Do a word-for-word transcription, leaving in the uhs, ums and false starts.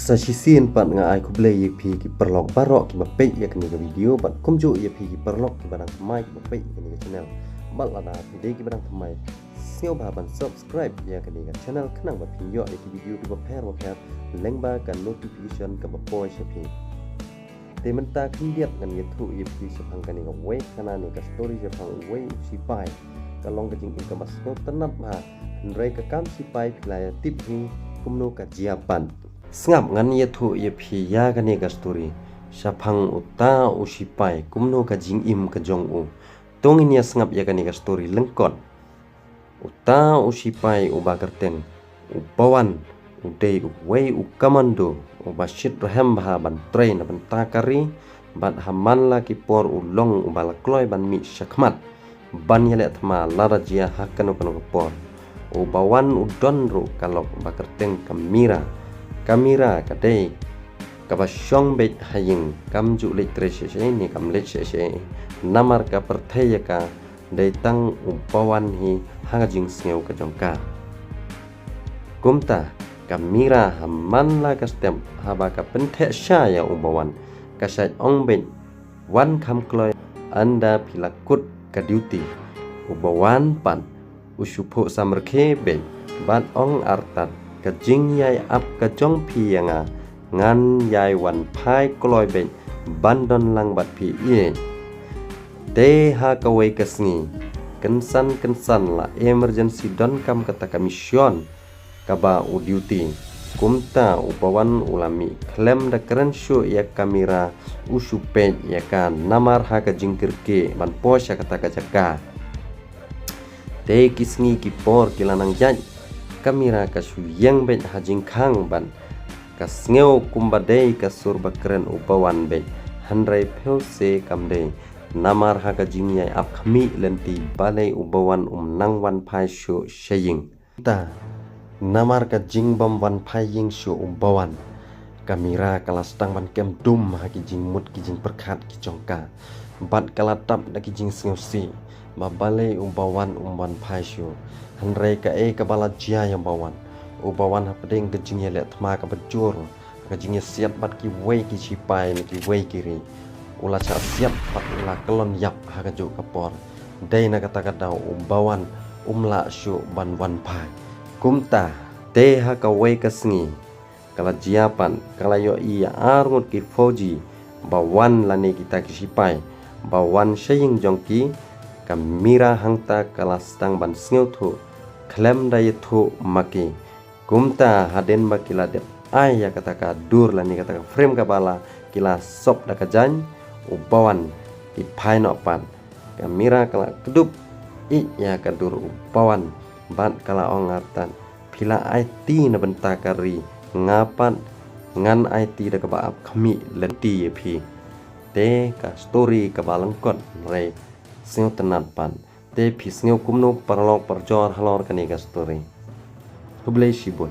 Sa shisien pat nga ai khublei ïa phi ki paralok baroh kiba peit ïa kane ka video bad kumjuh ïa phi ki paralok kiba dang thymmai kiba peit ïa kane ka channel. Bad lada phi dei kiba dang thymmai, sngewbha ban subscribe ïa kane ka channel khnang ba phin ïoh ïa ki video kiba pher ba pher lyngba ka notification kaba poi sha phi. Te mynta khyndiat ngan ïathuh ïa phi shaphang kane kawei khana ne ka story shaphang uwei u sipai. Ka long ka jingim kaba sngewtynnat bha, hynrei ka kam sipai phi la ïa tip hi kumno ka jia pat. Sngap, ngan ïathuh ïa phi ïa kane ka story shaphang uta u sipai, kumno ka jingim ka jong u. To ngin ïa sngap ïa kane ka story lyngkot. Uta u sipai uba kyrteng u Bawan u dei uwei u commando uba shit rhem bha ban trei na bynta ka ri, bad ha man la ki por u long uba la kloi ban mih shakhmat ban ïaleh thma lada jia ha kano kano ka por. U Bawan u don ruh ka lok ba kyrteng ka mira. Ka mira ka dei kaba shong beit ha ïing, kam ju leit trei shisha ne kam leit shisha, namar ka pyrthei ïa ka dei tang u Bawan hi ha ka jingsngew ka jong ka. Kumta ka mira ha man la ka step haba ka pyntheh sha ïa u Bawan, ka shait ong beit, wan kham kloi ynda phi la kut ka duty. U Bawan pat u shu phuh samrkhie beit bad ong artat, ka jingïai ap ka jong phi ïa nga ngan ïai wan phai kloi beit ban don lang bad phi ïeit. Te ha kawei ka sngi kynsan kynsan la emergency donkam kata ka mission kaba u duty. Kumta u Bawan u la mih khlem da kren shuh ïa ka mira, u shu peit ïa ka namar ha ka jingkyrkieh ban poi sha kata ka jaka. Te ki sngi ki por ki la nang ïaid, ka mira ka shu ïeng beit ha jingkhang bad ka sngew kumba dei ka sur ba kren u Bawan beit, hynrei phew se kam dei. Namar ha ka jingïai ap khmih lynti balei u Bawan um nang wan phai shuh sha ïing. Ta namar ka jingbym wan phai ïing shuh u Bawan, ka mira ka la sdang ban kem dum ha ki jingmut ki jingpyrkhat ki jong ka. Bad ka la tap da ki jingsngewsih ba balei u Bawan um wan phai shuh. Hynrei kaei kaba la jia ïa u Bawan? U Bawan hapdeng ka jingïaleh thma kaba jur, ka jingïasiat bad kiwei ki sipai ne kiwei ki ri, u la shah siat bad u la kyllon ïap ha kajuh ka por. Dei na kata ka daw u Bawan um lah shuh ban wan phai. Kumta te ha kawei ka sngi ka la jia pat, ka la ïohi ïa arngut ki fauji ba wan lane kita ki sipai ba wan sha ïing jong ki. Ka mira hangta ka la sdang ban sngewthuh khlem da ïathuh ma ki. Kumta hadien ba ki la dep ai ïa kata ka dur lane kata ka frame kaba la ki la sop da ka jaiñ, u Bawan ki phai noh pat. Ka mira ka la kdup ïa ka dur u Bawan bad ka la ong artat, phi la aiti na bynta ka ri, nga pat ngan aiti da kaba ap khmih lynti ïa phi. Te ka story kaba lyngkot hynrei sngewtynnat pat. Te phi sngew kumno paralok parajor halor kane ka story? Khublei shibun.